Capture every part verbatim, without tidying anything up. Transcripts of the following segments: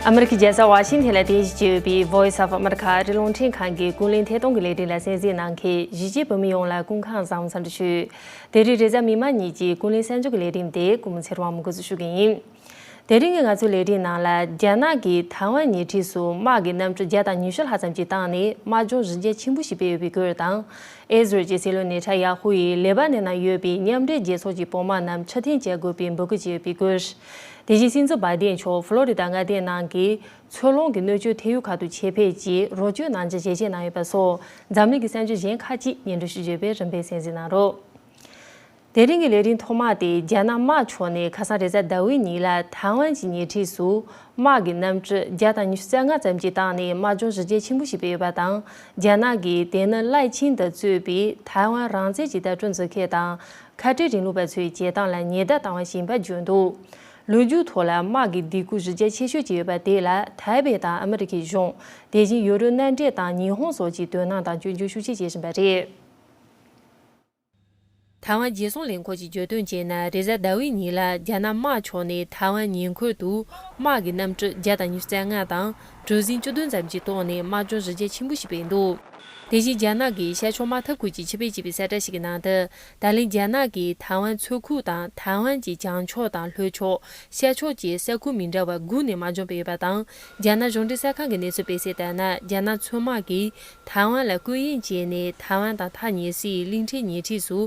ཨ་མི་རི་ཀའི་རྒྱལ་ས་ཝ་ཤིང་ཐན་ལ་རྟེན་གཞི་བྱས་ཡོད་པའི་Voice of America ཨ་རིའི་རླུང་འཕྲིན་ཁང་གི་ཀུན་གླེང་ཐད་གཏོང་གི་ལས་རིམ་ལ་གསན་གཟིགས་གནང་མཁན་གཞིས་བྱེས་བོད་མི་ཡོངས་ལ་སྐུ་ཁམས་བཟང་པོ་འཚམས་འདྲི་ཞུ། དེ་རིང་རེས་གཟའ་མིག་དམར་ཉིན་གྱི་ཀུན་གླེང་གསར་འགྱུར་གྱི་ལས་རིམ་དེ་ཀུན་མོ་ཚེ་རིང་དབང་མོས་འགོ་འཛུགས་ཞུ་གི་ཡིན། དེ་རིང་གི་ང་ཚོའི་ལས་རིམ་ནང་ལ་རྒྱ་ནག་གིས་ཐའེ་ཝན་ཉེ་འཁྲིས་སུ་དམག་གི་གནམ་གྲུ་བརྒྱ་དང་ཉི་ཤུ་ལྷག་ཙམ་ཞིག་བཏང་ནས་དམག་སྦྱོང་གཞི་རྒྱ་ཆེན་པོ་ཞིག་སྤེལ་ཡོད་པའི་སྐོར་དང་། ཨེ་ཟི་རལ་གྱི་སྲིད་བློན་ནེ་ཐན་ཡ་ཧུ་ཡིས་ལེ་པ་ནན་ནང་ཡོད་པའི་མཉམ་འབྲེལ་རྒྱལ་ཚོགས་ཀྱི་བོད་དམག་རྣམས་ཕྱིར་འཐེན་བྱེད་དགོས་པའི་འབོད་སྐུལ་བྱས་ཡོད་པའི་སྐོར། དེ་བཞིན་སྲིད་འཛིན་བའི་ཌེན་མཆོག་ཕློ་རི་ད་མངའ་སྡེའི་ནང་གི་མཚོ་ལྷོང་གི་སྣོད་བཅུད་ཐེ་ཡོད་ཁག་ཏུ་ཆེད་ཕེབས་ཀྱིས་རོགས་སྐྱོར་གནང་རྒྱུ་ཞལ་བཞེས་གནང་ཡོད་པ་སོགས་འཛམ་གླིང་གི་གསར་འགྱུར་གཞན་ཁག་ཅིག་སྙན་སྒྲོན་ཞུ་རྒྱུ་ཡོད་པས་རིམ་པས་གསན་གཟིགས་གནང་རོགས། དེ་རིང་གི་ལས་རིམ་ཐོག་མ་དེ་རྒྱ་ནག་དམག་ཕྱོགས་ནས་ཁ་སང་རེས་གཟའ་ཟླ་བའི་ཉིན་ལ་ཐའེ་ཝན་གྱི་ཉེ་འཁྲིས་སུ་དམག་གི་གནམ་གྲུ་བརྒྱ་དང་ཉི་ཤུ་རྩ་ལྔ་ཙམ་ཞིག་བཏང་ནས་དམག་སྦྱོང་གཞི་རྒྱ་ཆེན་པོ་ཞིག་སྤེལ་ཡོད་པ་དང་། རྒྱ་ནག་གིས་དེ་ནི་ལའེ་ཆིང་དུ་གཙོས་པའི་ཐའེ་ཝན་རང་བཙན་གྱི་ལྟ་གྲུབ་འཛིན་མཁན་དང་ཁ་བྲལ་རིང་ལུགས་པ་ཚོའི་བྱེད་སྟངས་ལ་ཉེན་བརྡ་བཏང་བ་ཞིག་ཡིན་པ་བརྗོད་འདུག་ལོ་རྒྱུས་ཐོག་ལ་དམག་གི་སྡིགས་སྐུལ་གཞི་རྒྱ་ཆེ་ཤོས་ཀྱི་ཡོད་པ་དེ་ལ་ཐའེ་པེ་དང་ཨ་མི་རི་ཀའི་གཞུང་། དེ་བཞིན་ཡུ་རོབ་མནའ་འབྲེལ་དང་ཉི་ཧོང་སོགས་ཀྱིས་དོ་སྣང་དང་སྐྱོན་བརྗོད་ཤུགས་ཆེ་བྱེད་བཞིན་པ་རེད། ཐའེ་ཝན་རྒྱལ་སྲུང་ལས་ཁུངས་ཀྱིས་བརྗོད་དོན་བྱས་ན། རེས་གཟའ་ཟླ་བའི་ཉིན་ལ་རྒྱ་ནག་དམག་ཕྱོགས་ནས་ཐའེ་ཝན་ཉེ་འཁོར་དུ་དམག་གི་གནམ་གྲུ་བརྒྱ་དང་ཉི་ཤུ་རྩ་ལྔ་དང་གྲུ་གཟིངས་བཅུ་བདུན་ཙམ་ཞིག་བཏང་ནས་དམག་སྦྱོང་གཞི་རྒྱ་ཆེན་པོ་ཞིག་སྤེལ་འདུག་དེ་བཞིན་རྒྱ་ནག་གི་ཤར་ཕྱོགས་དམག་འཐབ་ཁུལ་གྱི་ཕྱི་པེ་ཅིག་པའི་གསལ་བསྒྲགས་ཤིག་གི་ནང་དུ། ད་ལན་རྒྱ་ནག་གིས་ཐའེ་ཝན་མཚོ་ཁུག་དང་ཐའེ་ཝན་གྱི་བྱང་ཕྱོགས་དང་ལྷོ་ཕྱོགས། ཤར་ཕྱོགས་ཀྱི་ས་ཁུལ་མི་འདྲ་བ་དགུ་ནས་དམག་སྦྱོང་སྤེལ་ཡོད་པ་དང་། རྒྱ་ནག་གཞུང་འབྲེལ་གསར་ཁང་གི་གནས་ཚུལ་སྤེལ་གསལ་ལྟར་ན། རྒྱ་ནག་མཚོ་དམག་གིས་ཐའེ་ཝན་ལ་སྐུ་དབྱིངས་བྱས་ནས་ཐའེ་ཝན་དང་ཐག་ཉེ་སའི་གླིང་ཕྲན་ཉེ་འཁྲིས་སུ་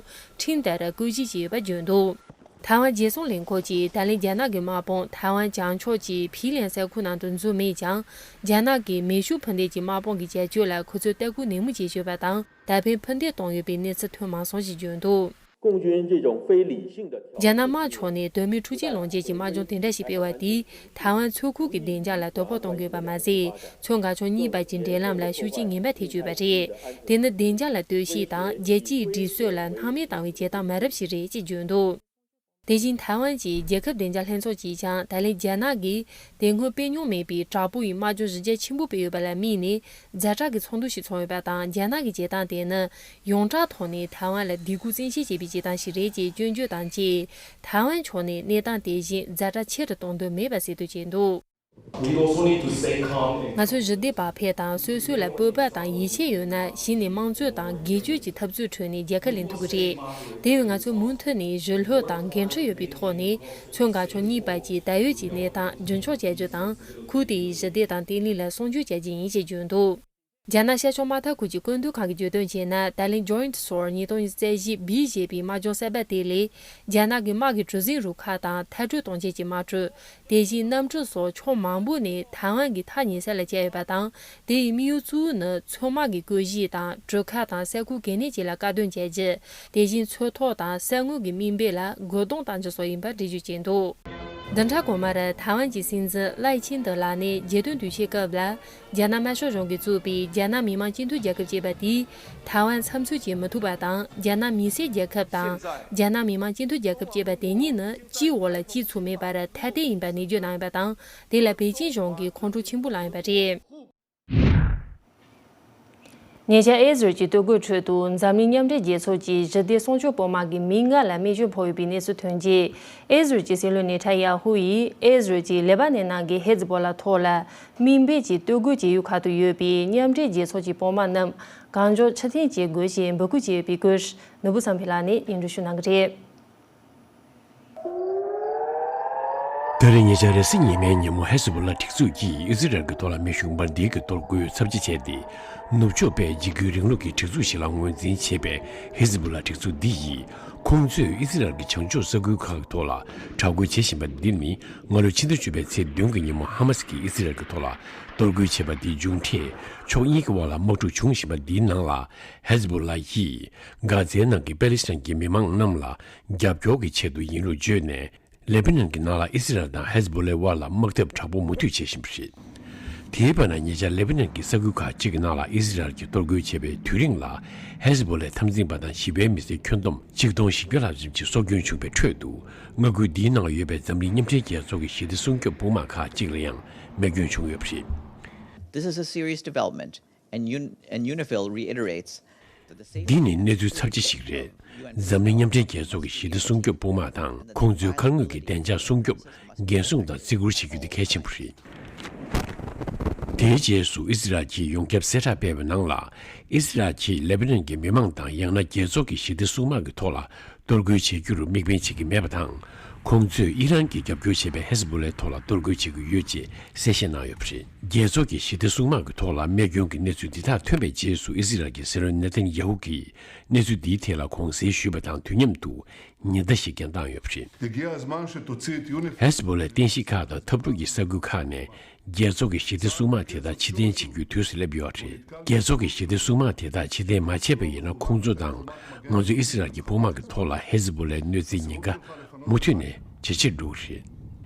ཁྲིམས་ལྟར་བཀོད་གཞི་བྱས་ཡོད་པ་བརྗོད་འདུག་ཐའེ་ཝན་རྒྱལ་སྲུང་ལས་ཁུངས་ཀྱིས་ད་ལན་རྒྱ་ནག་གི་དམག་དཔུང་ཐའེ་ཝན་བྱང་ཕྱོགས་ཀྱི་ཕི་ལན་ས་ཁུལ་ནང་དུ་འཛུལ་མེད་ཀྱང་། རྒྱ་ནག་གི་མེ་ཤུགས་འཕུར་མདེལ་གྱི་དམག་དཔུང་གི་བྱ་སྤྱོད་ལ་ཁོ་ཚོས་ལྟ་སྐུལ་ནན་མོ་བྱེད་བཞིན་ཡོད་པ་དང་། ད་ཕན་འཕུར་མདེལ་གཏོང་ཡོད་པའི་གནས་ཚུལ་ཐོན་མ་སོང་ཞེས་བརྗོད་འདུག 共军这种非理性的挑衅 རྒྱ་ནག་དམག་ཕྱོགས་ནས་དོན་མེད་འཁྲུག་ཆེན་སློང་བྱེད་ཀྱི་དམག་སྦྱོང་དེ་འདྲ་ཞིག་སྤེལ་བ་དེས་ཐའེ་ཝན་མཚོ་ཁུག་གི་བདེ་འཇགས་ལ་དོ་ཕོག་གཏོང་དགོས་པ་མ་ཟད། མཚོ་འགག་ཕྱོགས་གཉིས་བར་གྱི་འབྲེལ་ལམ་ལ་ཤུགས་རྐྱེན་ངན་པ་ཐེབས་ཀྱི་ཡོད་པ་རེད། དེ་ནི་བདེ་འཇགས་ལ་གཏོར་བཤིག་དང་རྒྱལ་སྤྱིའི་སྒྲིག་སྲོལ་ལ་སྣང་མེད་བཏང་བའི་བྱེད་སྟངས་མ་རབས་ཤིག་རེད་ཅེས་བརྗོད་འདུག་དེ་བཞིན་ཐའེ་ཝན་གྱི་རྒྱལ་ཁབ་བདེ་འཇགས་ལྷན་ཚོགས་ཀྱིས་ཀྱང་། ད་ལན་རྒྱ་ནག་གིས་དེ་སྔོན་སྤེལ་མྱོང་མེད་པའི་དྲག་པོ་ཡི་དམག་སྦྱོང་གཞི་རྒྱ་ཆེན་པོ་སྤེལ་ཡོད་པ་ལ་དམིགས་ནས། ཛ་དྲག་གི་ཚོགས་འདུ་ཞིག་འཚོགས་ཡོད་པ་དང་། རྒྱ་ནག་གི་བྱེད་སྟངས་དེ་ནི་ཡོངས་གྲགས་ཐོག་ནས་ཐའེ་ཝན་ལ་སྡིགས་སྐུལ་བཙན་ཤེད་བྱེད་པའི་བྱེད་སྟངས་ཤིག་རེད་ཅེས་སྐྱོན་བརྗོད་དང་བཅས། ཐའེ་ཝན་ཕྱོགས་ནས་གནས་སྟངས་དེ་བཞིན་ཛ་དྲག་ཆེ་རུ་གཏོང་འདོད་མེད་པ་གསལ་སྟོན་བྱས་འདུག We also need to stay calm and ང་ཚོས་ཞི་བདེ་བག་ཕེབས་དང་། སོ་སོ་ལ་སྤོབས་པ་དང་ཡིད་ཆེས་ཡོད་ན། གཞི་ནས་དམངས་གཙོ་དང་སྒེར་གཅོད་ཀྱི་འཐབ་རྩོད་ཁྲོད་ནས་རྒྱལ་ཁ་ལེན་ཐུབ་ཀྱི་རེད། དེ་བས་ང་ཚོས་མུ་མཐུད་ནས་ཞི་ལྷོད་དང་འགན་འཁྲི་ཡོད་པའི་ཐོག་ནས། མཚོ་འགག་ཕྱོགས་གཉིས་བར་གྱི་ད་ཡོད་ཀྱི་གནས་སྟངས་རྒྱུན་འཁྱོངས་བྱ་རྒྱུ་དང་། ཁུལ་དེའི་ཞི་བདེ་དང་བརྟན་ལྷིང་ལ་སྲུང་སྐྱོབ་བྱ་རྒྱུ་ཡིན་ཞེས་བརྗོད་འདུག་རྒྱ་ནག་ཤར་ཕྱོགས་དམག་འཐབ་ཁུལ་གྱི་བཀོད་འདོམས་ཁང་གིས་བརྗོད་དོན་བྱས་ན། ད་ལན་Joint Sword ཉིས་སྟོང་ཉི་ཤུ་རྩ་བཞི་B ཞེས་པའི་དམག་སྦྱོང་གསར་པ་དེ་ལས། རྒྱ་ནག་གི་དམག་གི་གྲུ་གཟིངས་རུ་ཁག་དང་མཐའ་སྐྲོད་གཏོང་བྱེད་ཀྱི་དམག་གྲུ། དེ་བཞིན་གནམ་གྲུ་སོགས་ཕྱོགས་མང་པོ་ནས་ཐའེ་ཝན་གྱི་ཐག་ཉེ་ས་ལ་བཅར་ཡོད་པ་དང་། དེ་ཡི་དམིགས་ཡུལ་གཙོ་བོ་ནི་མཚོ་དམག་གི་བཀོད་གཞི་དང་གྲུ་ཁ་དང་ས་ཁུལ་གལ་གནད་ཅན་ལ་བཀག་སྡོམ་བྱ་རྒྱུ། དེ་བཞིན་མཚོ་ཐོག་དང་ས་ངོས་ཀྱི་མི་འབོར་ལ་རྒོལ་རྡུང་གཏང་རྒྱུ་སོགས་ཡིན་པར་འགྲེལ་བརྗོད་བྱས་འདུག་བདུན་ཕྲག་གོང་མར་ཐའེ་ཝན་གྱི་སྲིད་འཛིན་ལའེ་ཆིང་ཏེ་ལགས་ནས་རྒྱལ་དོན་དུས་ཆེན་སྐབས་ལ། རྒྱ་ནག་དམར་ཤོག་གཞུང་གིས་བཙུགས་པའི་རྒྱ་ནག་མི་དམངས་སྤྱི་མཐུན་རྒྱལ་ཁབ་ཅེས་པ་དེས་ཐའེ་ཝན་འཚབ་འཚུབ་བྱེད་མི་ཐུབ་པ་དང་། རྒྱ་ནག་མི་སེར་རྒྱལ་ཁབ་དང་། རྒྱ་ནག་མི་དམངས་སྤྱི་མཐུན་རྒྱལ་ཁབ་ཅེས་པ་དེ་གཉིས་ནི་གཅིག་འོག་ལ་གཅིག་ཚུད་མེད་པར་ཐ་དད་ཡིན་པ་ནན་བརྗོད་གནང་ཡོད་པ་དང་། དེ་ལ་པེ་ཅིན་གཞུང་གིས་ཁོང་ཁྲོ་ཆེན་པོ་ལངས་ཡོད་པ་རེད། ཉེ་ཆར་ཨེ་ཟི་རལ་གྱི་སྟོད་གོས་ཁྲོད་དུ་འཛམ་གླིང་མཉམ་འབྲེལ་རྒྱལ་ཚོགས་ཀྱི་ཞི་བདེ་སྲུང་སྐྱོབ་བོད་དམག་གི་མི་ལྔ་ལ་རྨས་སྐྱོན་ཕོག་ཡོད་པའི་གནས་ཚུལ་ཐོན་རྗེས། ཨེ་ཟི་རལ་གྱི་སྲིད་བློན་ནེ་ཐན་ཡ་ཧུ་ཡིས་ཨེ་ཟི་རལ་གྱིས་ལེ་པ་ནན་ནང་གི་ཧེ་ཛི་བོ་ལ་ཐོག་ལ་མི་སྦས་ཀྱི་སྟོད་གོས་བྱེད་ཡུལ་ཁག་ཏུ་ཡོད་པའི་མཉམ་འབྲེལ་རྒྱལ་ཚོགས་ཀྱི་བོད་དམག་རྣམས་གང་མགྱོགས་ཕྱིར་འཐེན་བྱེད་དགོས་ཞེས་འབོད་སྐུལ་བྱས་ཡོད་པའི་སྐོར། ནོར་བུ་བསམ་འཕེལ་ལགས་ནས་སྙན་སྒྲོན་ཞུ་གནང་གི་རེད། ད་རེས་ཉེ་ཆར་རེས་གཟའ་ཉི་མའི་ཉིན་མོ་ཧེ་ཟི་བོ་ལ་སྒྲིག་འཛུགས་ཀྱིས་ཨི་ཟི་རལ་གྱི་ཐོག་ལ་མི་ཤུགས་འབར་མདེལ་གྱི་གཏོར་རྒོལ་ཚབས་ཆེ་བྱས་ཏེ། ནུབ་ཕྱོགས་པས་འཇིགས་སྐུལ་རིང་ལུགས་ཀྱི་སྒྲིག་འཛུགས་ཤིག་ལ་ངོས་འཛིན་བྱེད་པའི་ཧེ་ཟི་བོ་ལ་སྒྲིག་འཛུགས་འདི་ཡིས། ཁོང་ཚོས་ཨི་ཟི་རལ་གྱི་བྱང་ཕྱོགས་ས་ཁུལ་ཁག་གི་ཐོག་ལ་དྲག་རྒོལ་བྱེད་བཞིན་པ་འདི་ནི། སྔ་ལོ་ཕྱི་ཟླ་བཅུ་པའི་ཚེས་བདུན་གྱི་ཉིན་མོ་ཧ་མ་སི་ཀྱིས་ཨི་ཟི་རལ་གྱི་ཐོག་ལ་གཏོར་རྒོལ་བྱས་པ་འདིའི་མཇུག་འབྲས། ཕྱོགས་གཉིས་ཀྱི་དབར་ལ་དམག་འཁྲུག་བྱུང་བཞིན་པ་འདིའི་ནང་ལ། ཧེ་ཟི་བོ་ལ་ཡིས་གྷ་ཛའི་ནང་གི་པེ་ལི་སི་ཐན་གྱི་མི་མང་རྣམས་ལ་རྒྱབ་སྐྱོར་གྱི་ཆེད་དུ་ཡིན་ལུགས་བརྗོད་ནས། ལེ་པི་ནན་གྱི་ནང་ལ་ཨི་སི་རལ་དང་ཧེ་ཟི་བོ་ལའི་དབར་ལ་དམག་འཐབ་དྲག་པོ་མུ་མཐུད་བྱེད་བཞིན་པ་རེད། དེའི་བར་ན། ཉེ་ཆར་ལེ་པི་ནན་གྱི་ས་ཁུལ་ཁག་ཅིག་གི་ནང་ལ་ཨི་སི་རལ་གྱིས་གཏོར་རྒོལ་བྱས་པའི་དུས་རིང་ལ། ཧེ་ཟི་བོ་ལའི་འཐབ་འཛིང་པ་དང་ཞི་བའི་མི་སེར་ཁྱོན་བསྡོམས་ཆིག་སྟོང་བཞི་བརྒྱ་ལྷག་ཙམ་གྱི་སྲོག་སྐྱོན་བྱུང་བའི་ཁྲོད་དུ། མངའ་ཁུལ་འདིའི་ནང་ཡོད་པའི་འཛམ་གླིང་མཉམ་འབྲེལ་རྒྱལ་ཚོགས་ཀྱི་ཞི་བདེ་སྲུང་སྐྱོབ་དཔུང་དམག་ཁག་ཅིག་ལ་ཡང་རྨས་སྐྱོན་བྱུང་ཡོད་པ་རེད། This is a serious development, and Un- and UNIFIL reiterates འདི་ནི་གནས་ཚུལ་ཚབས་ཆེ་ཞིག་རེད། འཛམ་གླིང་མཉམ་འབྲེལ་རྒྱལ་ཚོགས་ཀྱི་ཞི་བདེ་སྲུང་སྐྱོབ་དཔུང་དམག་དང་ཁོང་ཚོའི་མཁར་དངོས་ཀྱི་བདེ་འཇགས་སྲུང་སྐྱོབ་འགན་སྲུང་དང་བརྩི་བཀུར་བྱེད་རྒྱུ་དེ་གལ་ཆེན་པོ་རེད། དེའི་རྗེས་སུ་ཨི་ཟི་རལ་གྱིས་ཡོངས་ཁྱབ་གསལ་བསྒྲགས་སྤེལ་བའི་ནང་ལ། ཨི་ཟི་རལ་གྱིས་ལེ་བྷ་ནན་གྱི་མི་མང་དང་ཡང་ན་རྒྱལ་ཚོགས་ཀྱི་ཞི་བདེ་སྲུང་དམག་གི་ཐོག་ལ་གཏོར་རྒོལ་བྱེད་རྒྱུར་དམིགས་འབེན་བྱེད་ཀྱི་མེད་པ་དང་། ཁོང་ཚོས་ཨི་རན་གྱིས་རྒྱབ་སྐྱོར་བྱེད་པའི་ཧེ་ཟི་བྷོ་ལའི་ཐོག་ལ་གཏོར་རྒོལ་བྱེད་ཀྱི་ཡོད་ཅེས་གསལ་བཤད་གནང་ཡོད་པ་རེད། རྒྱལ་ཚོགས་ཀྱི་ཞི་བདེ་སྲུང་དམག་གི་ཐོག་ལ་རྨས་སྐྱོན་གྱི་གནས་ཚུལ་འདི་དག་ཐོན་པའི་རྗེས་སུ། ཨི་ཟི་རལ་གྱི་སྲིད་བློན་ནེ་ཐན་ཡ་ཧུ་གྱིས་གནས་ཚུལ་འདིའི་ཐད་ལ་དགོངས་སེལ་ཞུས་པ་དང་དུས་མཉམ་དུ། ཉེན་བརྡ་ཞིག་ཀྱང་བཏང་ཡོད་པ་རེད། ཧེ་ཟི་བྷོ་ལའི་རྟེན་གཞི་ཁག་དང་འཐབ་འཁྲུག་གི་ས་ཁུལ་ཁག་ནས་རྒྱལ་ཚོགས་ཀྱི་ཞི་བདེ་སྲུང་དམག་དེ་དག་ཕྱིར་འཐེན་བྱེད་རྒྱུའི་དུས་སུ་སླེབས་ཡོད་རེད། རྒྱལ་ཚོགས་ཀྱི་ཞི་བདེ་སྲུང་དམག་དེ་དག་ཕྱིར་འཐེན་མ་བྱས་པ་ཡིན་ན། ཁོང་ཚོ་དང་ང་ཚོ་ཨི་སི་རལ་གྱི་དཔུང་དམག་གི་ཐོག་ལ་ཧེ་ཟི་བྷོ་ལའི་གནོད་འཚེ་ཉེན་ཁ་མུ་མཐུད་ནས་ཇེ་ཆེར་འགྲོ་གི་རེད།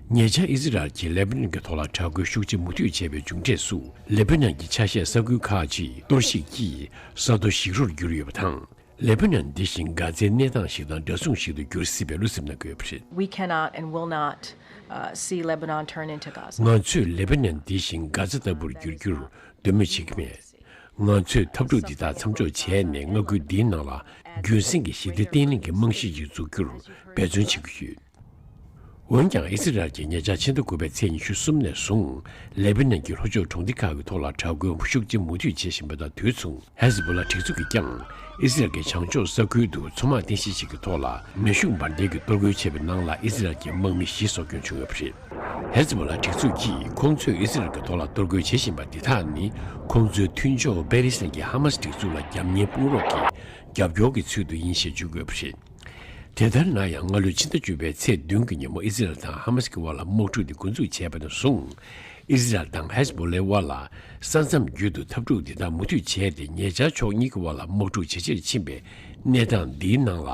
ཉེ་ཆར་ཨི་སི་རལ་གྱིས་ལེ་པ་ནན་གྱི་ཐོག་ལ་དྲག་རྒོལ་ཤུགས་ཆེ་མུ་མཐུད་བྱས་པའི་མཇུག་འབྲས་སུ། ལེ་པ་ནན་གྱི་ཆ་ཤས་ས་ཁུལ་ཁག་ཅིག་གཏོར་བཤིག་གིས་ས་རྡོ་ཞིག་རོར་གྱུར་ཡོད་པ་དང་། ལེ་པ་ནན་འདི་བཞིན་གྷ་ཛའི་གནས་སྟངས་ཤིག་དང་འདྲ་མཚུངས་ཤིག་ཏུ་འགྱུར་སྲིད་པའི་བློ་སེམས་གནང་གི་ཡོད་པ་རེད། We cannot and will not, uh, see Lebanon turn into Gaza. ང་ཚོས་ལེ་པ་ནན་འདི་བཞིན་གྷ་ཛ་ལྟ་བུར་འགྱུར་རྒྱུར་འདོད་མོས་བྱེད་ཀྱི་མེད། ང་ཚོས་འཐབ་འཁྲུག་འདི་དག་མཚམས་འཇོག་བྱས་ནས། མངའ་ཁུལ་འདིའི་ནང་ལ་རྒྱུན་སྲིང་གི་ཞི་བདེ་བརྟན་ལྷིང་གི་རྨང་གཞི་ཞིག་འཛུགས་རྒྱུར་འབད་བརྩོན་བྱེད་ཀྱི་ཡོད། འོན་ཀྱང་། ཨི་སི་རལ་གྱིས་ཉེ་ཆར་ཕྱི་ཟླ་དགུ་པའི་ཚེས་ཉི་ཤུ་གསུམ་ནས་བཟུང་། ལེ་པ་ནན་གྱི་ལྷོ་ཕྱོགས་གྲོང་སྡེ་ཁག་གི་ཐོག་ལ་དྲག་རྒོལ་ཤུགས་ཆེ་མུ་མཐུད་བྱེད་བཞིན་པ་དང་དུས་མཚུངས། ཧེ་ཟི་བྷོ་ལ་སྒྲིག་འཛུགས་ཀྱིས་ཀྱང་། ཨི་སི་རལ་གྱི་བྱང་ཕྱོགས་ས་ཁུལ་དུ་མཚོ་དམག་རྟེན་གཞི་ཞིག་གི་ཐོག་ལ་མེ་ཤུགས་འབར་མདེལ་གྱི་གཏོར་རྒོལ་བྱས་པའི་ནང་ལ། ཨི་སི་རལ་གྱི་དམག་མི་བཞི་སྲོག་སྐྱོན་བྱུང་ཡོད་པ་རེད། ཧེ་ཟི་བྷོ་ལ་སྒྲིག་འཛུགས་ཀྱིས་ཁོང་ཚོས་ཨི་སི་རལ་གྱི་ཐོག་ལ་གཏོར་རྒོལ་བྱེད་བཞིན་པ་འདི་དག་ནི། ཁོང་ཚོའི་མཐུན་ཕྱོགས་པེ་ལི་སི་ཐན་གྱི་ཧ་མ་སི་སྒྲིག་འཛུགས་ལ་རྒྱབ་གཉེར་དཔུང་རོགས་ཀྱི་རྒྱབ་སྐྱོར་གྱི་ཚུལ་དུ་ཡིན་ཞེས་བརྗོད་དགོས་པ་རེད། དེ་ལྟར་ན་ཡང་། སྔ་ལོའི་ཕྱི་ཟླ་བཅུ་པའི་ཚེས་བདུན་གྱི་ཉིན་མོ། ཨི་སི་རལ་དང་ཧ་མ་སི་ཀྱི་དབར་ལ་དམག་འཁྲུག་དེ་འགོ་འཛུགས་བྱས་པ་ནས་བཟུང་། ཨི་སི་རལ་དང་ཧེ་ཟི་བྷོ་ལའི་དབར་ལ་ས་མཚམས་བརྒྱུད་དུ་འཐབ་འཁྲུག་འདི་དག་མུ་མཐུད་བྱས་ཏེ། ཉེ་ཆར་ཕྱོགས་གཉིས་ཀྱི་དབར་ལ་དམག་འཁྲུག་ཇེ་ཆེར་ཕྱིན་པའི་གནས་སྟངས་འདིའི་ནང་ལ།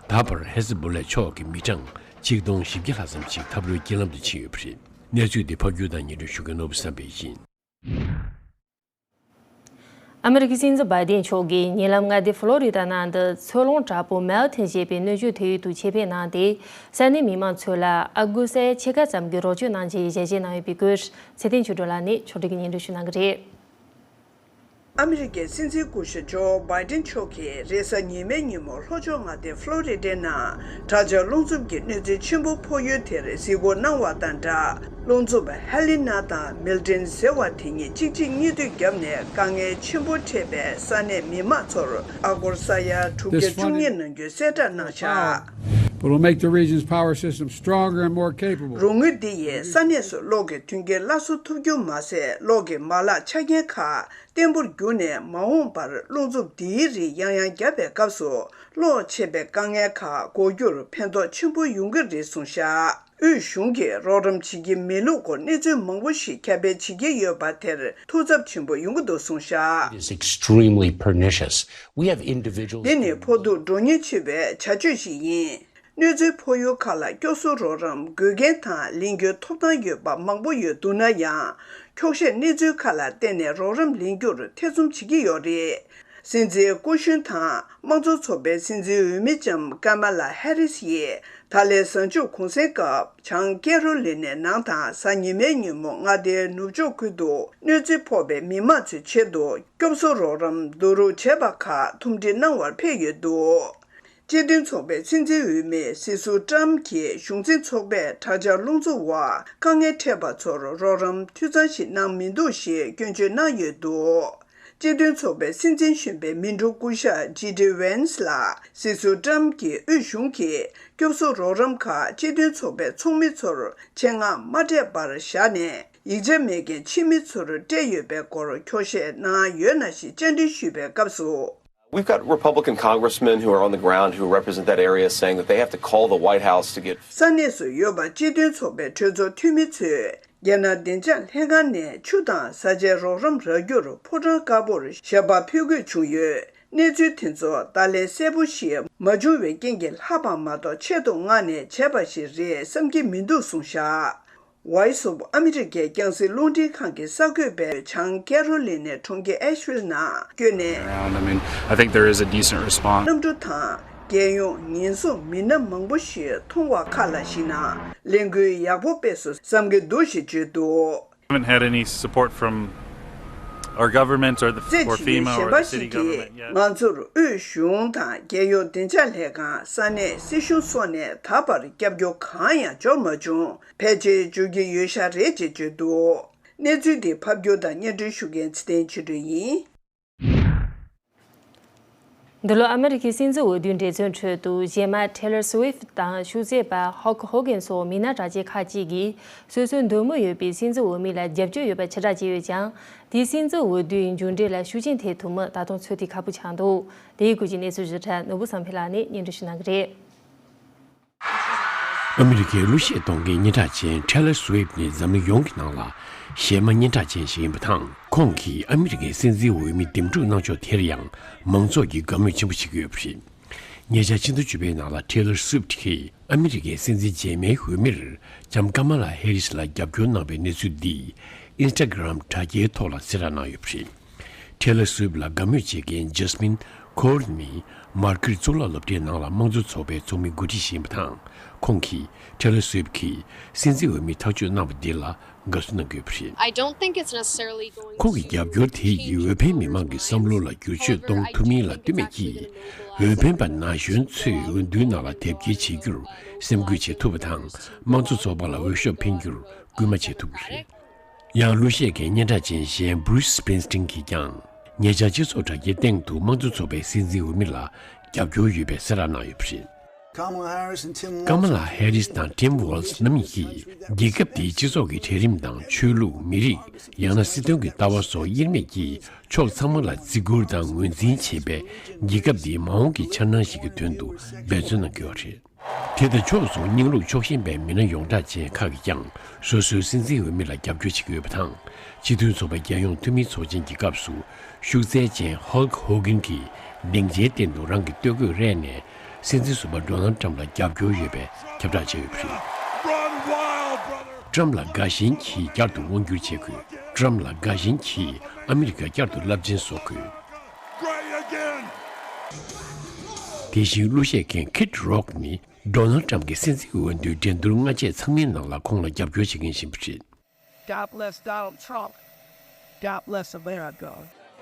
ད་བར་ཧེ་ཟི་བྷོ་ལའི་ཕྱོགས་ཀྱི་མི་གྲངས་ཆིག་སྟོང་བཞི་བརྒྱ་ལྷག་ཙམ་ཞིག་འཐབ་རོའི་རྐྱེན་ལམ་དུ་ཕྱིན་ཡོད་པ་རེད། གནས་ཚུལ་འདི་ཕབ་སྒྱུར་དང་སྙན་སྒྲོན་ཞུ་མཁན་ནོར་བུ་བསམ་འཕེལ་ཡིན། ཨ་མི་རི་ཀའི་སྲིད་འཛིན་བྷའི་ཌེན་མཆོག་གིས་ཉེ་ལམ་མངའ་སྡེ་ཕློ་རི་ཌ་ནང་དུ་མཚོ་ལྷུང་དྲག་པོ་མེལ་ཊོན་ཞེས་པའི་སྣོད་བཅུད་དེ་ཡུལ་དུ་ཆེད་ཕེབས་གནང་སྟེ། ས་གནས་མི་མང་ཚོ་ལ་ཨ་གུ་ས་ཡ་ཕྱེད་ཀ་ཙམ་གྱི་རོགས་སྐྱོར་གནང་ཆེད་ཞལ་བཞེས་གནང་ཡོད་པའི་སྐོར། ཚེ་བརྟན་ཆོས་སྒྲོན་ལགས་ནས་ཕྱོགས་སྒྲིག་གིས་སྙན་སྒྲོན་ཞུ་གནང་གི་རེད། ཨ་མི་རི་ཀའི་སྲིད་འཛིན་སྐུ་ཞབས་ཇོ་བྷའི་ཌེན་མཆོག་གིས་རེས་གཟའ་ཉི་མའི་ཉིན་མོ་ལྷོ་ཕྱོགས་མངའ་སྡེ་ཕློ་རི་ཌའི་ནང་དྲག་ཆར་རླུང་འཚུབ་ཀྱི་གནོད་འཚེ་ཆེན་པོ་ཕོག་ཡུལ་དེར་གཟིགས་སྐོར་གནང་བ་དང་སྦྲགས། རླུང་འཚུབ་ཧེ་ལི་ན་དང་མིལ་ཏོན་ཟེར་བ་དེ་གཉིས་གཅིག་རྗེས་གཉིས་མཐུད་བརྒྱབ་ནས་དཀའ་ངལ་ཆེན་པོ་འཕྲད་པའི་ས་གནས་མི་མང་ཚོར་ཨ་སྒོར་ས་ཡ་དྲུག་བརྒྱ་བཅུ་གཉིས་གནང་རྒྱུའི་གསལ་བསྒྲགས་གནང་བཞག། But will make the region's power system stronger and more capable. རོགས་དངུལ་འདི་ཡིས་ས་གནས་སུ་གློག་གི་མཐུན་རྐྱེན་སླར་གསོ་ཐུབ་རྒྱུ་མ་ཟད། གློག་གི་མ་ལག་ཆ་རྐྱེན་ཁག་བརྟན་པོར་གྱུར་ནས། མ་འོངས་པར་རླུང་འཚུབ་འདིའི་རིགས་ཡང་ཡང་བརྒྱབ་པའི་སྐབས་སུ། གློག་ཆད་པའི་དཀའ་ངལ་ཁག་འགོག་རྒྱུར་ཕན་ཐོགས་ཆེན་པོ་ཡོང་གི་རེད་གསུངས་བཞག། དབུས་གཞུང་གིས་རོགས་རམ་བྱེད་ཀྱི་མེད་ལུགས་སྐོར་གནས་ཚུལ་མང་པོ་ཞིག་ཁྱབ་སྤེལ་བྱེད་ཀྱི་ཡོད་པ་དེར་ཐུགས་འཚབ་ཆེན་པོ་ཡོང་གི་འདུག་གསུངས་བཞག། It is extremely pernicious. We have individuals. འདི་ནི་ཕོག་ཐུག་འགྲོ་ཉེན་ཆེ་བའི་བྱ་སྤྱོད་ཞིག་ཡིན། གནོད་འཚེ་ཕོག་ཡུལ་ཁག་ལ་སྐྱོབ་གསོ་རོགས་རམ་དགོས་མཁན་དང་ལེན་རྒྱུའི་ཐོབ་ཐང་ཡོད་པ་མང་པོ་ཡོད་འདུག་ན་ཡང་། འཁྱོག་བཤད་གནས་ཚུལ་ཁག་ལ་བརྟེན་ནས་རོགས་རམ་ལེན་རྒྱུར་ཐེ་ཚོམ་བྱེད་ཀྱི་ཡོད་རེད། སྲིད་འཛིན་སྐུ་གཞོན་དང་དམངས་གཙོ་ཚོགས་པའི་སྲིད་འཛིན་འོས་མི་ལྕམ་ཀ་མ་ལ་ཧེ་རིས་ཡིས་ད་ལན་གཟའ་མཇུག་གུང་སེང་སྐབས་བྱང་ཀེ་རོ་ལི་ནའི་ནང་དང་གཟའ་ཉི་མའི་ཉིན་མོ་མངའ་སྡེའི་ནུབ་ཕྱོགས་ཁུལ་དུ་གནོད་འཚེ་ཕོག་པའི་མི་མང་ཚོའི་ཆེད་དུ་སྐྱོབ་གསོ་རོགས་རམ་བསྡུ་རུབ་བྱས་པ་ཁག་ཐུམ་སྒྲིལ་གནང་བར་ཕེབས་ཡོད་འདུག། སྤྱི་མཐུན་ཚོགས་པའི་སྲིད་འཛིན་འོས་མི་སི་སུ་ཀྲམ་གྱིས་གཞུང་འཛིན་ཚོགས་པས་དྲག་ཆར་རླུང་འཚུབ་འོག་དཀའ་ངལ་འཕྲད་པ་ཚོར་རོགས་རམ་འཐུས་ཚང་ཞིག་གནང་མི་འདུག་ཞེས་སྐྱོན་བརྗོད་གནང་ཡོད་འདུག། སྤྱི་མཐུན་ཚོགས་པའི་སྲིད་འཛིན་གཞོན་པའི་མི་འགྲོ་སྐུ་ཞབས་ཇི་ཌི་ཝན་སི་ལ་སི་སུ་ཀྲམ་གྱིས་དབུས་གཞུང་གིས་སྐྱོབ་གསོ་རོགས་རམ་ཁག་སྤྱི་མཐུན་ཚོགས་པའི་ཚོགས་མི་ཚོར་ཆེད་མངགས་མ་སྤྲད་པར་བཞག་ནས། ཡིག་ཆ་མེད་མཁན་ཕྱི་མི་ཚོར་སྤྲད་ཡོད་པའི་སྐོར་འཁྱོག་བཤད་གནང་ཡོད་ན་ཞེས་བཅར་འདྲི་ཞུས་པའི་སྐབས་སུ། We've got Republican congressmen who are on the ground who represent that area saying that they have to call the White House to get. ས་གནས་སུ་ཡོད་པ་སྤྱི་མཐུན་ཚོགས་པའི་གྲོས་ཚོགས་འཐུས་མི་ཚོས་རྒྱལ་ནང་བདེ་འཇགས་ལྷན་ཁང་ནས་ཆུ་དང་བཟའ་བཅའི་རོགས་རམ་རག་རྒྱུར་ཕོ་བྲང་དཀར་པོར་ཞལ་པར་ཕུལ་དགོས་བྱུང་ཡོད། གནས་ཚུལ་དེ་ཚོ་ད་ལན་གསལ་པོ་ཞིག་མ་བྱུང་བའི་རྐྱེན་གྱིས་ལྷག་པ་མ་གཏོགས་ཆེད་དུ་མངགས་ནས་བྱས་པ་ཞིག་རེད་བསམ་གྱི་མི་འདུག་གསུངས་བཞག། Voice of America རྒྱང་སྲིང་རླུང་འཕྲིན་ཁང་གི་གསར་འགོད་པས་བྱང་ཀེ་རོ་ལི་ནའི་གྲོང་ཁྱེར་ཨེ་ཤ་ཝིལ་ནང་བསྐྱོད་ནས། Around. I mean, I think there is a decent response. གནམ་གྲུ་དང་རྒྱལ་ཡོངས་ཉེན་སྲུང་མི་སྣ་མང་པོ་ཞིག་མཐོང་བ་ཁག་ལ་གཞིགས་ན། ལས་འགུལ་ཡག་པོ་སྤེལ་སོང་བསམ་གྱི་འདུག་ཞེས་བརྗོད་འདུག། Haven't had any support from our government or the རྩད་or ཆེ་བའི་FEMA གཞན་or པ་the city ཞིག་གིས་government yet. ང་ཚོར་དབུས་གཞུང་དང་རྒྱལ་ཡོངས་བདེ་འཇགས་ལྷན་ཁང་། ས་གནས་སྲིད་གཞུང་སོགས་ནས་ད་བར་རྒྱབ་སྐྱོར་གང་ཡང་འབྱོར་མ་བྱུང་། ཕལ་ཆེར་འབྱོར་གྱི་ཡོད་ཤག་རེད་ཅེས་བརྗོད་འདུག། གནས་ཚུལ་འདི་ཕབ་སྒྱུར་དང་སྙན་སྒྲོན་ཞུ་མཁན་ཚེ་བརྟན་ཆོས་སྒྲོན་ཡིན། འདི་ལོ་ཨ་མི་རི་ཀའི་སྲིད་འཛིན་འོས་བསྡུའི་འགྲན་རྩོད་ཁྲོད་དུ་གཞས་མ་Taylor Swift་དང་ཤུགས་རྩེད་པ་Hulk Hogan་སོགས་མི་སྣ་གྲགས་ཅན་ཁག་ཅིག་གིས་སོ་སོའི་འདོད་མོས་ཡོད་པའི་སྲིད་འཛིན་འོས་མི་ལ་རྒྱབ་སྐྱོར་ཡོད་པ་ཕྱིར་བསྒྲགས་བྱས་ཡོད་ཀྱང་། དེས་སྲིད་འཛིན་འོས་བསྡུའི་མཇུག་འབྲས་ལ་ཤུགས་རྐྱེན་ཐེབས་ཐུབ་མིན་ད་དུང་ཚོད་ལྟའི་ཁ་སྦུག་ཆགས་འདུག་དེའི་སྐོར་གྱི་གནས་ཚུལ་ཞིབ་ཕྲ་ནོར་བུ་བསམ་འཕེལ་ལགས་ནས་སྙན་སྒྲོན་ཞུ་གནང་གི་རེད། ཨ་མི་རི་ཀའི་གླུ་གཞས་གཏོང་མཁན་སྙན་གྲགས་ཅན་Taylor Swift་ནི་འཛམ་གླིང་ཡོངས་ཀྱི་ནང་ལ་གཞས་མ་སྙན་གྲགས་ཅན་ཞིག་ཡིན་པ་དང་། ཁོང་གིས་ཨ་མི་རི་ཀའི་སྲིད་འཛིན་འོས་མི་འདེམས་སྒྲུག་གནང་ཕྱོགས་དེར་ཡང་མང་ཚོགས་ཀྱིས་དགའ་མོས་ཆེན་པོ་བྱེད་ཀྱི་ཡོད་པ་རེད། ཉེ་ཆར་ཕྱི་ཟླ་བཅུ་པའི་ནང་ལ་Taylor Swift་གིས་ཨ་མི་རི་ཀའི་སྲིད་འཛིན་རྗེས་མའི་འོས་མིར་ལྕམ་Kamala Harris་ལ་རྒྱབ་སྐྱོར་གནང་བའི་གནས་ཚུལ་འདི་Instagram་དྲ་རྒྱའི་ཐོག་ལ་གསལ་བསྒྲགས་གནང་ཡོད་པ་རེད། Taylor Swift་ལ་དགའ་མོས་བྱེད་མཁན་Jasmine Core་ནི་མར་ཁེར་གཙུག་ལག་སློབ་གྲྭའི་ནང་ལ་དམངས་གཙོ་ཚོགས་པའི་ཚོགས་མི་འགོ་ཁྲིད་ཞིག་ཡིན་པ་དང་། ཁོང་གིས་Taylor Swift་གིས་སྲིད་འཛིན་འོས་མི་ཐག་གཅོད་གནང་བ་འདི་ལ་དགའ་བསུ་གནང་གི་ཡོད་པ་རེད། I don't think it's necessarily going to ཁོང་གི་རྒྱབ་སྐྱོར་དེ་ཡིས་འོས་འཕེན་མི་མང་གི་བསམ་བློ་ལ་བསྒྱུར་བཅོས་གཏོང་ཐུབ་མིན་ལ་ལྟོས་མེད་ཀྱིས། འོས་འཕེན་པ་ན་གཞོན་ཚོས་འོས་བསྡུའི་ནང་ལ་དེབ་སྐྱེལ་བྱེད་རྒྱུར་སེམས་ཁུར་བྱེད་ཐུབ་པ་དང་། དམངས་གཙོ་ཚོགས་པ་ལ་འོས་ཤོག་འཕེན་རྒྱུར་སྐུལ་མ་བྱེད་ཐུབ་ཀྱི་རེད། ཡང་གླུ་གཞས་མཁན་སྙན་གྲགས་ཅན་གཞན་Bruce Springsteen་གྱིས་ཀྱང་ཉེ་ཆར་སྤྱི་ཚོགས་དྲ་རྒྱའི་སྟེང་དུ་དམངས་གཙོ་ཚོགས་པའི་སྲིད་འཛིན་འོས་མི་ལ་རྒྱབ་སྐྱོར་ཡོད་པའི་གསལ་བསྒྲགས་གནང་ཡོད་པ་རེད། Kamala Harris་དང་Tim Walz་རྣམ་གཉིས་ཀྱིས་རྒྱལ་ཁབ་དེའི་སྤྱི་ཚོགས་ཀྱི་གྲལ་རིམ་དང་ཆོས་ལུགས་མི་རིགས་ཡང་ན་སྲིད་དོན་གྱི་ལྟ་བ་སོགས་དབྱེར་མེད་ཀྱིས་ཕྱོགས་ཚང་མ་ལ་བརྩི་བཀུར་དང་ངོས་འཛིན་བྱེད་པའི་རྒྱལ་ཁབ་འདིའི་མ་འོངས་ཀྱི་འཆར་སྣང་ཞིག་གི་དོན་དུ་འབད་བརྩོན་གནང་གི་ཡོད་རེད། དེ་དང་ཕྱོགས་མཚུངས་རྙིང་ལུགས་ཕྱོགས་ཞེན་པའི་མི་སྣ་ཡོངས་གྲགས་ཅན་ཁག་གིས་ཀྱང་སོ་སོའི་སྲིད་འཛིན་འོས་མི་ལ་རྒྱབ་སྐྱོར་བྱེད་ཀྱི་ཡོད་པ་དང་། སྤྱི་མཐུན་ཚོགས་པའི་རྒྱལ་ཡོངས་འཐུས་མིའི་ཚོགས་ཆེན་གྱི་སྐབས་སུ་ཤུགས་རྩལ་ཅན་Hulk Hogan་གྱིས་སྡིངས་ཆའི་སྟེང་དུ་རང་གི་སྟོད་གོས་རལ་ནས་སྲིད་འཛིན་ཟུར་པ་Donald Trump་ལ་རྒྱབ་སྐྱོར་ཡོད་པའི་ཁྱབ་བསྒྲགས་བྱས་ཡོད་པ་རེད། Trump་ལ་དགའ་ཞེན་གྱིས་བསྐྱར་དུ་དབང་བསྒྱུར་བྱེད་དགོས། Trump་ལ་དགའ་ཞེན་གྱིས་ཨ་མི་རི་ཀ་བསྐྱར་དུ་རླབས་ཆེན་བཟོ་དགོས། དེ་བཞིན་གླུ་གཞས་མཁན་Kid Rock་ནི་Donald Trump་གྱི་སྲིད་འཛིན་འོས་བསྡུའི་འགྲན་བསྡུར་སྔ་རྗེས་ཚང་མའི་ནང་ལ་ཁོང་ལ་རྒྱབ་སྐྱོར་བྱེད་མཁན་ཞིག་ཡིན་པ་རེད། God bless Donald Trump. God bless America.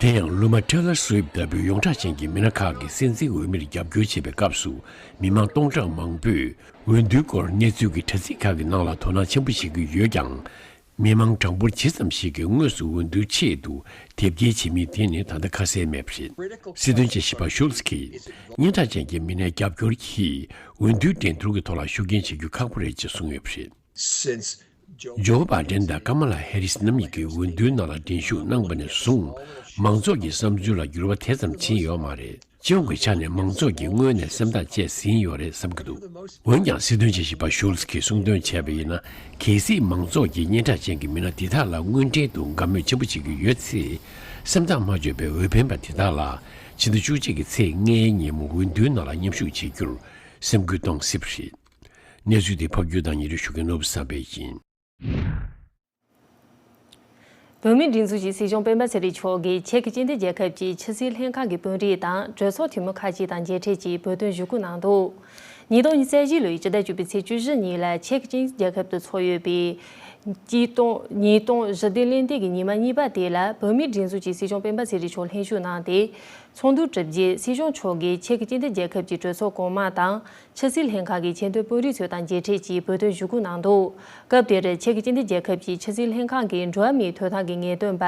དེ་ཡང་གླུ་མ་Taylor Swift་ལྟ་བུའི་ཡོངས་གྲགས་ཅན་གྱི་མི་སྣ་ཁག་གིས་སྲིད་འཛིན་འོས་མིར་རྒྱབ་སྐྱོར་བྱེད་པའི་སྐབས་སུ་མི་མང་སྟོང་ཕྲག་མང་པོས་འོས་བསྡུའི་སྐོར་གནས་ཚུལ་གྱི་དྲ་ཚིགས་ཁག་གི་ནང་ལ་དོ་སྣང་ཆེན་པོ་བྱེད་ཀྱི་ཡོད་ཀྱང་། མི་མང་གྲངས་འབོར་ཇི་ཙམ་ཞིག་གིས་དངོས་སུ་འོས་བསྡུའི་ཆེད་དུ་དེབ་སྐྱེལ་བྱེད་མིན་དེ་ནི་ད་ལྟ་ཁ་གསལ་མེད་པ་རེད། སྲིད་དོན་དཔྱད་ཞིབ་པ་Schultz་གྱིས་སྙན་གྲགས་ཅན་གྱི་མི་སྣའི་རྒྱབ་སྐྱོར་གྱིས་འོས་བསྡུའི་འགྲན་བསྡུར་གྱི་ཐོག་ལ་ཤུགས་རྐྱེན་བྱེད་རྒྱུ་ཁག་པོ་རེད་ཅེས་གསུངས་ཡོད་པ་རེད། Since Joe Joe Biden་དང་Kamala Harris་རྣམ་གཉིས་ཀྱིས་འོས་བསྡུའི་ནང་ལ་འགྲན་ཞུགས་གནང་པ་ནས་བཟུང་མང་ཚོགས་ཀྱི་བསམ་ཚུལ་ལ་འགྱུར་བ་དེ་ཙམ་ཕྱིན་ཡོད་མ་རེད། སྤྱི་ཡོངས་ཀྱི་ཆ་ནས་མང་ཚོགས་ཀྱིས་དངོས་གནས་སེམས་ཐག་བཅད་ཟིན་ཡོད་རེད་བསམ་གྱི་འདུག་འོན་ཀྱང་སྲིད་དོན་དཔྱད་ཞིབ་པ་Schultz་གྱིས་གསུངས་དོན་བྱས་པ་ཡིན་ན། གལ་སྲིད་མང་ཚོགས་ཀྱིས་སྙན་གྲགས་ཅན་གྱི་མི་སྣ་འདི་དག་ལ་དངོས་འབྲེལ་དུ་དགའ་མོས་ཆེན་པོ་བྱེད་ཀྱི་ཡོད་ཚེ། སེམས་ཐག་མ་ཆོད་པའི་འོས་འཕེན་པ་འདི་དག་ལ་ཕྱི་ཟླ་བཅུ་གཅིག་གི་ཚེས་ལྔའི་ཉིན་མོ་འོས་བསྡུའི་ནང་ལ་མཉམ་ཞུགས་བྱེད་རྒྱུར་སེམས་འགུལ་གཏོང་སྲིད་པ་རེད། གནས་ཚུལ་དེ་ཕབ་སྒྱུར་དང་སྙན་སྒྲོན་ཞུ་མཁན་ནོར་བུ་བསམ་འཕེལ་ཡིན། བོད་མིའི་སྒྲིག་འཛུགས་ཀྱི་སྲིད་སྐྱོང་སྤེན་པ་ཚེ་རིང་མཆོག་གིས་ཅེཀ་སྤྱི་མཐུན་རྒྱལ་ཁབ་ཀྱི་ཕྱི་སྲིད་ལྷན་ཁང་གི་དཔོན་རིགས་དང་གྲོས་ཚོགས་འཐུས་མི་ཁག་ཅིག་དང་མཇལ་འཕྲད་ཀྱིས་བོད་དོན་ཞུ་སྐུལ་གནང་འདུག་ཉིས་སྟོང་ཉི་ཤུ་རྩ་བཞི་ལོའི་སྤྱི་ཟླ་བཅུ་པའི་ཚེས་བཅུ་བཞི་ཉིན་ལ་ཅེཀ་སྤྱི་མཐུན་རྒྱལ་ཁབ་ཏུ་ཚོགས་ཡོད་པའི་ཉིས་སྟོང་ཉིས་སྟོང་ཞི་བདེ་གླེང་སྟེགས་ཀྱི་ཉི་མ་གཉིས་པ་དེ་ལ་བོད་མིའི་སྒྲིག་འཛུགས་ཀྱི་སྲིད་སྐྱོང་སྤེན་པ་ཚེ་རིང་མཆོག་ལྷན་ཞུགས་གནང་སྟེ། ཚོགས་འདུ་གྲུབ་རྗེས་སྲིད་སྐྱོང་མཆོག་གིས་ཅེཀ་སྤྱི་མཐུན་རྒྱལ་ཁབ་ཀྱི་གྲོས་ཚོགས་གོང་མ་དང་ཕྱི་སྲིད་ལྷན་ཁང་གི་ཆེས་མཐོའི་དཔོན་རིགས་ཚོ་དང་མཇལ་འཕྲད་ཀྱིས་བོད་དོན་ཞུ་སྐུལ་གནང་འདུག་སྐབས་དེར་ཅེཀ་སྤྱི་མཐུན་རྒྱལ་ཁབ་ཀྱི་ཕྱི་སྲིད་ལྷན་ཁང་གི་འགྲོ་བ་མིའི་ཐོབ་ཐང་གི་ངེས་སྟོན་པ་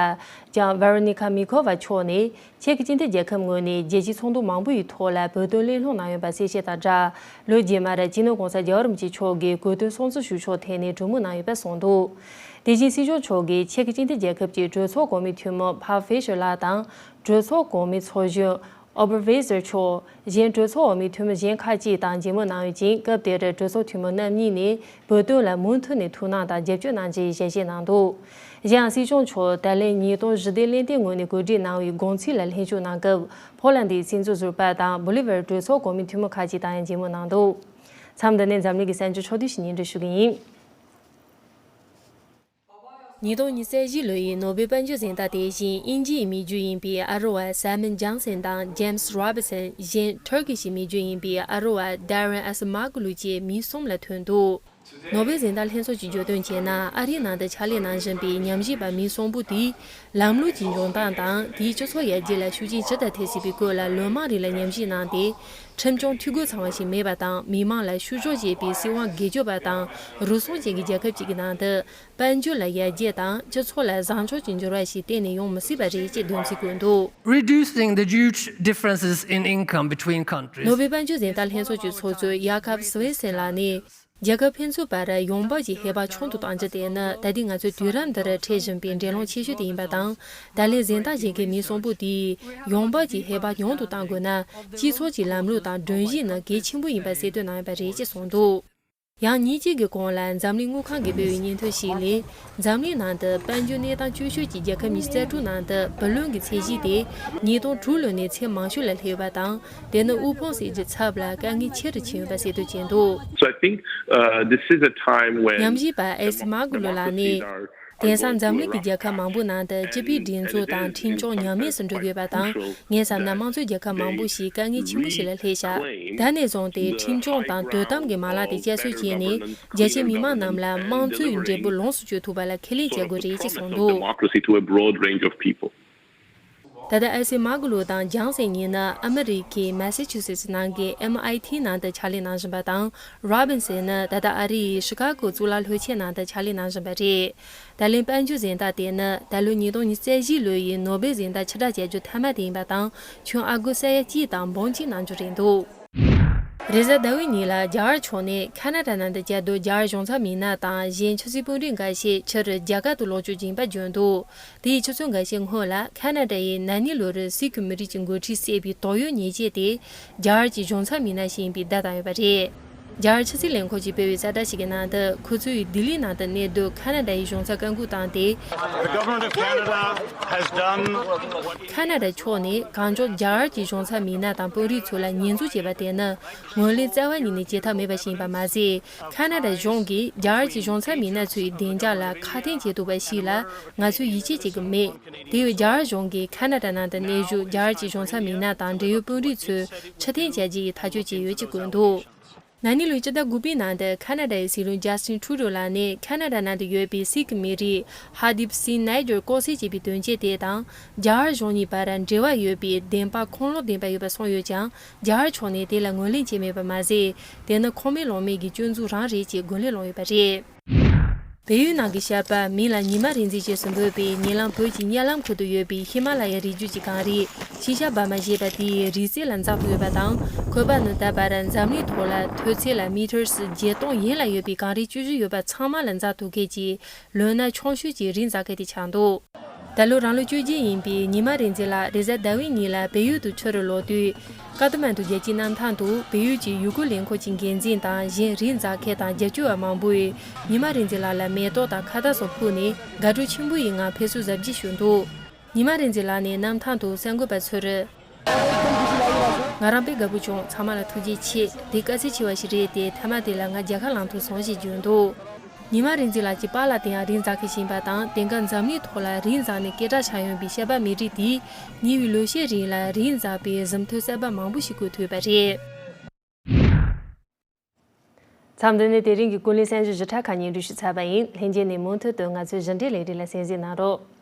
ལྕམ་Veronika Mikova་མཆོག་ནས་ཅེཀ་སྤྱི་མཐུན་རྒྱལ་ཁབ་ངོས་ནས་རྒྱལ་སྤྱིའི་ཚོགས་འདུ་མང་པོ་ཡི་ཐོག་ལ་བོད་དོན་གླེང་སློང་གནང་ཡོད་པ་གསལ་བཤད་དང་སྦྲགས། ལོ་རྗེས་མར་སྤྱི་ནོར་༸གོང་ས་༸རྒྱལ་བ་རིན་པོ་ཆེ་མཆོག་གིས་གོ་སྟོན་སྲུང་བརྩི་ཞུ་ཕྱོགས་ཐད་ནས་གྲོས་མོལ་གནང་ཡོད་པ་གསུངས་འདུག་དེ་བཞིན་སྲིད་སྐྱོང་མཆོག་གིས་ཅེཀ་སྤྱི་མཐུན་རྒྱལ་ཁབ་ཀྱི་གྲོས་ཚོགས་གོང་མའི་འཐུས་མི་Pavel Fischer་ལགས་དང་། གྲོས་ཚོགས་གོང་མའི་ཚོགས་གཞོན་Oberweisser་མཆོག་གཞན་གྲོས་ཚོགས་འོག་མའི་འཐུས་མི་གཞན་ཁག་ཅིག་དང་མཇལ་མོལ་གནང་ཡོད་ཅིང་། སྐབས་དེར་གྲོས་ཚོགས་འཐུས་མི་རྣམ་གཉིས་ནས་བོད་དོན་ལ་མུ་མཐུད་ནས་ཐུགས་སྣང་དང་རྒྱབ་སྐྱོར་གནང་རྒྱུའི་ཞལ་བཞེས་གནང་འདུག་གཞན་ཡང་སྲིད་སྐྱོང་མཆོག་ད་ལན་ཉིས་སྟོང་ཞི་བདེ་གླེང་སྟེགས་ངོས་ནས་གོ་སྒྲིག་གནང་བའི་དགོང་ཚིགས་ལ་ལྷན་ཞུགས་གནང་སྐབས། ཕོ་ལན་དིའི་སྲིད་འཛིན་ཟུར་པ་དང་Bolivia་གྲོས་ཚོགས་གོང་མའི་འཐུས་མི་ཁག་ཅིག་དང་ཡང་མཇལ་མོལ་གནང་འདུག་མཚམས་འདི་ནས་འཛམ་གླིང་གི་གསར་འགྱུར་ཕྱོགས་བསྡུས་ཤིག་སྙན་སྒྲོན་ཞུ་གི་ཡིན། ཉིས་སྟོང་ཉི་ཤུ་རྩ་བཞི་ལོ་ཡི་ནོ་བེལ་དཔལ་འབྱོར་གཟེངས་རྟགས་དེ་བཞིན་དབྱིན་ཇིའི་མི་རྒྱུད་ཡིན་པའི་ཨ་རོ་བ་Simon Johnson་དང་James Robinson། གཞན་Turkish་མི་རྒྱུད་ཡིན་པའི་ཨ་རོ་བ་Darren Acemoglu་བཅས་མི་གསུམ་ལ་ཐོན་འདུག་ནོ་བེལ་གཟེངས་རྟགས་ལྷན་ཚོགས་ཀྱིས་བརྗོད་དོན་བྱས་ན། ཨ་རིའི་ནང་དུ་ཕྱག་ལས་གནང་བཞིན་པའི་ཉམས་ཞིབ་པ་མི་གསུམ་པོ་དེས་ལམ་ལུགས་ཀྱི་འབྱུང་སྟངས་དང་། དེའི་སྤྱི་ཚོགས་ཡར་རྒྱས་ལ་ཤུགས་རྐྱེན་ཇི་ལྟར་ཐེབས་སྲིད་པའི་སྐོར་ལ། ལོ་མང་རིང་ལ་ཉམས་ཞིབ་གནང་སྟེ། ཁྲིམས་སྐྱོང་འཐུས་སྒོ་ཚང་བ་ཞིག་མེད་པ་དང་། མི་མང་ལ་བཤུ་གཞོག་བྱེད་པའི་སྲིད་དབང་སྒེར་གཅོད་པ་དང་། རུལ་སུངས་ཅན་གྱི་རྒྱལ་ཁབ་ཅིག་གི་ནང་དུ། དཔལ་འབྱོར་ལ་ཡར་རྒྱས་དང་། སྤྱི་ཚོགས་ལ་བཟང་ཕྱོགས་ཀྱི་འགྱུར་བ་ཞིག་གཏན་ནས་ཡོང་མི་སྲིད་པ་རེད་ཅེས་འདོན་ཚུལ་བཀོད་འདུག། Reducing the huge differences in income between countries. ནོ་བེལ་དཔལ་འབྱོར་གཟེངས་རྟགས་ལྷན་ཚོགས་ཀྱི་ཚོགས་གཙོ་ཡ་ཁབ་སི་ཝེ་སེན་ལགས་ནས། རྒྱལ་ཁབ་ཕན་ཚུན་བར་ཡོང་འབབ་ཀྱི་ཧེ་བག་ཆུང་དུ་གཏང་རྒྱུ་དེ་ནི། ད་ལྟའི་ང་ཚོའི་དུས་རབས་འདིར་འཕྲད་བཞིན་པའི་འགྲན་སློང་ཆེ་ཤོས་དེ་ཡིན་པ་དང་། ད་ལན་གཟེངས་རྟགས་བཞེས་མཁན་མི་གསུམ་པོ་དེས་ཡོང་འབབ་ཀྱི་ཧེ་བག་ཉུང་དུ་གཏང་དགོས་ན། སྤྱི་ཚོགས་ཀྱི་ལམ་ལུགས་དང་སྒྲོམ་གཞི་ནི་གལ་ཆེན་པོ་ཡིན་པ་གསལ་སྟོན་གནང་ཡོད་པ་རེད་ཅེས་གསུངས་འདུག། ཡང་ཉིན་གཅིག་གི་གོང་ལ་འཛམ་གླིང་དངུལ་ཁང་གིས་སྤེལ་བའི་སྙན་ཐོ་ཞིག་ལས། འཛམ་གླིང་ནང་དུ་དཔལ་འབྱོར་གནས་སྟངས་སྐྱོ་ཤོས་ཀྱི་རྒྱལ་ཁབ་ཉི་ཤུ་རྩ་དྲུག་ནང་དུ་བུ་ལོན་གྱི་ཚད་གཞི་དེ་ཉིས་སྟོང་དྲུག་ལོ་ནས་ཚད་མང་ཤོས་ལ་སླེབས་ཡོད་པ་དང་། དེ་ནི་དབུལ་ཕོངས་ཟེར་རྒྱུའི་ཚབ་ལ་དཀའ་ངལ་ཆེ་རུ་ཕྱིན་ཡོད་པ་གསལ་སྟོན་བྱས་འདུག། So I think, uh, this is a time when ཉམས་ཞིབ་པ་ཨེ་སི་མ་གུ་ལོ་ལགས་ནས། དེང་སང་འཛམ་གླིང་གི་རྒྱལ་ཁབ་མང་པོའི་ནང་དུ་སྤྱི་པའི་སྒྲིག་འཛུགས་དང་ཁྲིམས་སྐྱོང་ཉམས་དམས་སུ་འགྲོ་དགོས་པ་དང་། ངས་བསམ་ན་དམངས་གཙོའི་རྒྱལ་ཁབ་མང་པོ་ཞིག་དཀའ་ངལ་ཆེན་པོ་ཞིག་ལ་སླེབས་ཤག། ད་ནས་བཟུང་སྟེ་ཁྲིམས་སྐྱོང་དང་དོ་དམ་གྱི་མ་ལག་དེ་བསྐྱར་གསོ་བྱས་ནས། རྒྱ་ཆེའི་མི་མང་རྣམས་ལ་དམངས་གཙོའི་འབྲས་བུ་ལོངས་སུ་སྤྱོད་ཐུབ་པ་ལ་ཁས་ལེན་བྱ་དགོས་རེད་ཅེས་གསུངས་འདུག། Democracy to a broad range of people. ད་ལྟ་ཨེ་སི་མ་གུ་ལོ་དང་ཇང་སེ་གཉིས་ནི་ཨ་མི་རི་ཀའི་མ་སེ་ཆུ་སེ་སི་ནང་གི་ཨེམ་ཨའི་ཐི་ནང་དུ་ཕྱག་ལས་གནང་བཞིན་པ་དང་། རོ་བིན་སན་ནི་ད་ལྟ་ཨ་རིའི་ཤི་ཀ་གོ་གཙུག་ལག་སློབ་ཆེན་ནང་དུ་ཕྱག་ལས་གནང་བཞིན་པ་རེད། ད་ལན་དཔལ་འབྱོར་གཟེངས་རྟགས་དེ་ནི་ད་ལོ་ཉིས་སྟོང་ཉི་ཤུ་རྩ་བཞི་ལོ་ཡི་ནོ་བེལ་གཟེངས་རྟགས་ཕྱིར་བསྒྲགས་བྱ་རྒྱུ་མཐའ་མ་དེ་ཡིན་པ་དང་། ཁྱོན་ཨ་སྒོར་ས་ཡ་གཅིག་དང་འབུམ་གཅིག་གནང་རྒྱུ་རེད་འདུག། རེས་གཟའ་ཟླ་བའི་ཉིན་ལ་རྒྱ་གར་ཕྱོགས་ནས་ཁ་ན་ཌ་ནང་དུ་བཅའ་སྡོད་རྒྱ་གར་གཞུང་ཚབ་མི་སྣ་དང་གཞན་ཆབ་སྲིད་དཔོན་རིགས་འགའ་ཤས་ཕྱིར་རྒྱ་གར་དུ་ལོག་སྐྱོད་ཀྱི་ཡིན་པ་བརྗོད་འདུག། དེའི་ཆུ་ཚོད་འགའ་ཤས་སྔོན་ལ་ཁ་ན་ཌ་ཡི་ན་ནི་ལོར་སིག་མི་རིགས་ཀྱི་འགོ་ཁྲིད་བསད་པའི་དོགས་ཡོད་ཉེས་ཆད་དེ་རྒྱ་གར་གྱི་གཞུང་ཚབ་མི་སྣ་ཞིག་ཡིན་པའི་བརྡ་བཏང་ཡོད་པ་རེད། རྒྱ་གར་ཕྱི་སྲིད་ལས་ཁུངས་ཀྱིས་སྤེལ་བའི་གསལ་བསྒྲགས་ཤིག་གི་ནང་དུ། ཁོ་ཚོས་ལྡི་ལི་ནང་དུ་གནས་སྡོད་ཁ་ན་ཌ་ཡི་གཞུང་ཚབ་བཀའ་འགུག་བཏང་སྟེ། The government of Canada has done what ཁ་ན་ཌ་ཕྱོགས་ནས་གང་མགྱོགས་རྒྱ་གར་གྱི་གཞུང་ཚབ་མི་སྣ་དང་དཔོན་རིགས་ཚོ་ལ་ཉེས་འཛུགས་བྱས་པ་དེ་ནི་ངོས་ལེན་རྩ་བ་ཉིད་ནས་བྱེད་ཐབས་མེད་པ་ཞིག་ཡིན་པ་མ་ཟད། ཁ་ན་ཌ་གཞུང་གིས་རྒྱ་གར་གྱི་གཞུང་ཚབ་མི་སྣ་ཚོའི་བདེ་འཇགས་ལ་ཁ་གཏད་བྱེད་ཐུབ་པ་ཞིག་ལ་ང་ཚོས་ཡིད་ཆེས་བྱེད་ཀྱི་མེད། དེ་བས་རྒྱ་གར་གཞུང་གིས་ཁ་ན་ཌ་ནང་དུ་གནས་བཞུགས་རྒྱ་གར་གྱི་གཞུང་ཚབ་མི་སྣ་དང་འབྲེལ་ཡོད་དཔོན་རིགས་ཚོའི་ཕྱིར་འཐེན་བྱ་རྒྱུ་ཡི་ཐག་གཅོད་བྱས་ཡོད་ཅེས་བཀོད་འདུག། ན་ནིང་ལོའི་སྤྱི་ཟླ་དགུ་པའི་ནང་དུ་ཁ་ན་ཌའི་སྲིད་བློན་ཇ་སི་ཊིན་ཁྲུ་རོ་ལགས་ནས་ཁ་ན་ཌ་ནང་དུ་ཡོད་པའི་སིག་མི་རིགས་ཧར་དིབ་སིང་ནཱ་ཡར་ལྐོག་བསད་བྱས་པའི་དོན་རྐྱེན་དེ་དང་རྒྱ་གར་གཞུང་གཉིས་བར་འབྲེལ་བ་ཡོད་པའི་བདེན་པ་ཁུངས་ལུང་ལྡན་པ་ཡོད་པ་གསུངས་ཡོད་ཀྱང་། རྒྱ་གར་ཕྱོགས་ནས་དེ་ལ་ངོས་ལེན་བྱས་མེད་པ་མ་ཟད། དེ་ནི་ཁུངས་མེད་ལུང་མེད་ཀྱི་སྐྱོན་འཛུགས་རང་རེད་ཅེས་རྒོལ་ལན་སློང་ཡོད་པ་རེད། བལ་ཡུལ་ནང་གི་ཤར་པ་མིང་ལ་ཉི་མ་རིག་འཛིན་ཅེས་སུ་འབོད་པའི་ཉེ་ལམ་བོད་ཀྱི་གཉའ་ལམ་ཁུལ་དུ་ཡོད་པའི་ཧི་མ་ལ་ཡའི་རི་རྒྱུད་ཀྱི་གངས་རི་ཤིན་ཤ་བྷ་མ་ཞེས་པ་དེའི་རི་རྩེ་ལ་འཛེག་ཐུབ་ཡོད་པ་དང་། ཁོས་པ་ནི་ད་བར་འཛམ་གླིང་ཐོག་ལ་མཐོ་ཚད་ལ་མི་ཊར་བརྒྱད་སྟོང་ཡན་ལ་ཡོད་པའི་གངས་རི་བཅུ་བཞི་ཡོད་པ་ཚང་མ་ལ་འཛེག་ཐུབ་མཁན་གྱི་ལོ་ན་ཆུང་ཤོས་ཀྱི་རི་འཛེག་མཁན་དེ་ཆགས་འདུག། ད་ལོ་རང་ལོ་བཅོ་བརྒྱད་ཡིན་པའི་ཉི་མ་རིག་འཛིན་ལགས་རེས་གཟའ་ཟླ་བའི་ཉིན་ལ་བལ་ཡུལ་དུ་ཕྱིར་ལོག་དུས། ཀ་ཐ་མན་ཌུ་རྒྱལ་སྤྱིའི་གནམ་ཐང་དུ་བལ་ཡུལ་གྱི་ཡུལ་སྐོར་ལས་ཁུངས་ཀྱི་འགན་འཛིན་དང་གཞན་རི་འཛེག་མཁན་དང་རྒྱབ་སྐྱོར་བ་མང་པོས་ཉི་མ་རིག་འཛིན་ལགས་ལ་མེ་ཏོག་དང་ཁ་བཏགས་སོགས་ཕུལ་ནས་དགའ་སྤྲོ་ཆེན་པོ་ཡི་ངང་ཕེབས་བསུ་གཟབ་རྒྱས་ཞུས་འདུག། ཉི་མ་རིག་འཛིན་ལགས་ནས་གནམ་ཐང་དུ་གསར་འགོད་པ་ཚོར། ང་རང་དཔེ་དགའ་པོ་བྱུང་། ཚང་མ་ལ་ཐུགས་རྗེ་ཆེ། འདི་དཀའ་ཚེགས་ཆེ་བ་ཞིག་རེད་དེ། མཐའ་མ་དེ་ལ་ང་རྒྱལ་ཁ་བླངས་ཐུབ་སོང་ཞེས་བརྗོད་འདུག། ཉི་མ་རིག་འཛིན་ལགས་ཀྱི་པཱ་ལགས་དེ་ཡང་རི་འཛེག་མཁན་ཞིག་ཡིན་པ་དང་། དེང་སྐབས་འཛམ་གླིང་ཐོག་ལ་རི་འཛེག་ནས་སྐད་གྲགས་ཆགས་ཡོད་པའི་ཤར་པ་མི་རིགས་དེས་ཉེ་བའི་ལོ་ཤས་རིང་ལ་རི་འཛེག་པའི་གཟིམ་ཐོན་གསར་པ་མང་པོ་ཞིག་བཀོད་ཐུབ་པ་རེད། མཚམས་འདི་ནས་དེ་རིང་གི་ཀུན་གླེང་གསར་འགྱུར་ཞིབ་ཕྲ་ཁག་སྙན་སྒྲོན་ཞུས་ཚར་བ་ཡིན། ལྷན་རྒྱས་ནས་མུ་མཐུད་དུ་ང་ཚོའི་གཞི་འབྲེལ་ལས་རིགས་ལ་གསན་གཟིགས་གནང་རོགས།